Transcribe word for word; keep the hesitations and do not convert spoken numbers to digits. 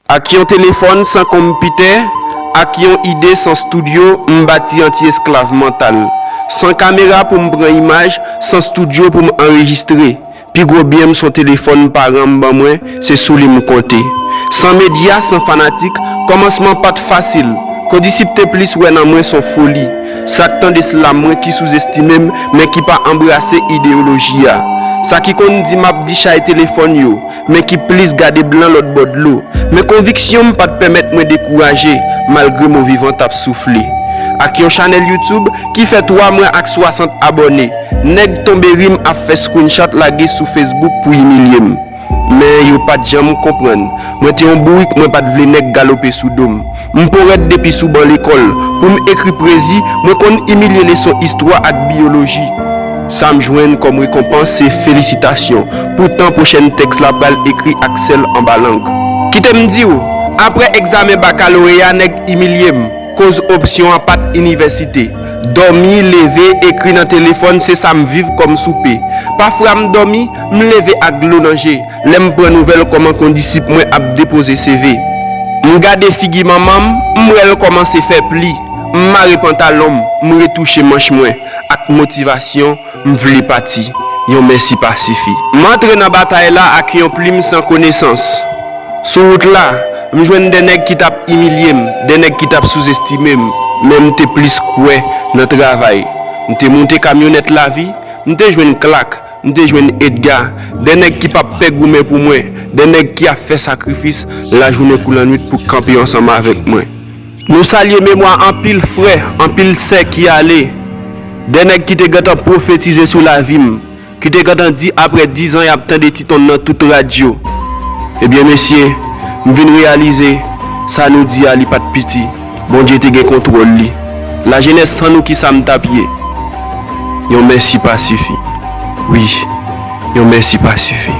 Ak yon telefòn san konpitè, ak yon ide san estidyo, m bati yon ti esklav mantal. San kamera pou m pran imaj, san estidyo pou m anrejistre. Pi gwo byen m se yon telefòn paran m ban mwen, se sou li m konte. San medya, san fanatik, kòmansman pa t fasil. Kondisip te plis wè nan mwen se yon foli. Sa k tande slam mwen ki souzestime m, men ki pa anbrase ideyoloji a. Sa ki konn di m ap di chay telefòn yo, men ki plis gade blan lòt bò dlo. Men konviksyon m pa t pèmèt mwen dekouraje, malgre mo vivan t ap soufle. Ak yon chanèl YouTube ki fè twa mwa ak swasant abòne, nèg tonbe ri m ap fè screenshot lage sou Facebook pou imilye m. Men yo pa t janm konprann. Mwen te yon bourik, mwen pa t vle nèg galope sou do m. M po rèd depi sou ban lekòl. Pou m ekri pwezi, mwen konn imilye leson istwa ak biyoloji. Sa m jwenn kòm rekonpans se felisitasyon. Poutan pwochèn tèks la pral ekri ak sèl anba lang. Kite m di w, apre egzamen bakaloreya nèg imilye m, koz opsyon an pa t inivèsite. Dòmi, leve, ekri nan telefòn se sa m viv kòm soupe. Pafwa m dòmi, m leve ak dlo nan je. Lè m pran nouvèl kòman kondisip mwen ap depoze seve. M gade figi manman m, m wè l kòmanse fè pli. M mare pantalon m, m retouche manch mwen. Ak motivasyon, m vle pati. Yon mèsi pa sifi. M antre nan batay la ak yon plim san konesans. Sou wout la, m jwenn de nèg ki t ap imilye m, de nèg ki t ap souzestime m, men m te plis kwè nan travay. M te moute kamyonèt lavi, m te jwenn Klak, m te jwenn Edga, de nèg ki p ap pè goumen pou mwen, de nèg ki ap fè sakrifis lajounen kou lannwit pou kanpe ansanm avèk mwen. Nou salye memwa anpil frè, anpil sè ki ale, de nèg ki te gentan pwofetize sou lavi m, ki te gentan di apre diz an y ap tande Ti Tonn nan tout radyo. Ebyen mesye, m vin reyalize, sa nou di a li pa t piti. Bondye te gen kontwòl li. Lajenès san nou kisa m t ap ye? Yon mèsi pa sifi. Wi, yon mèsi pa sifi.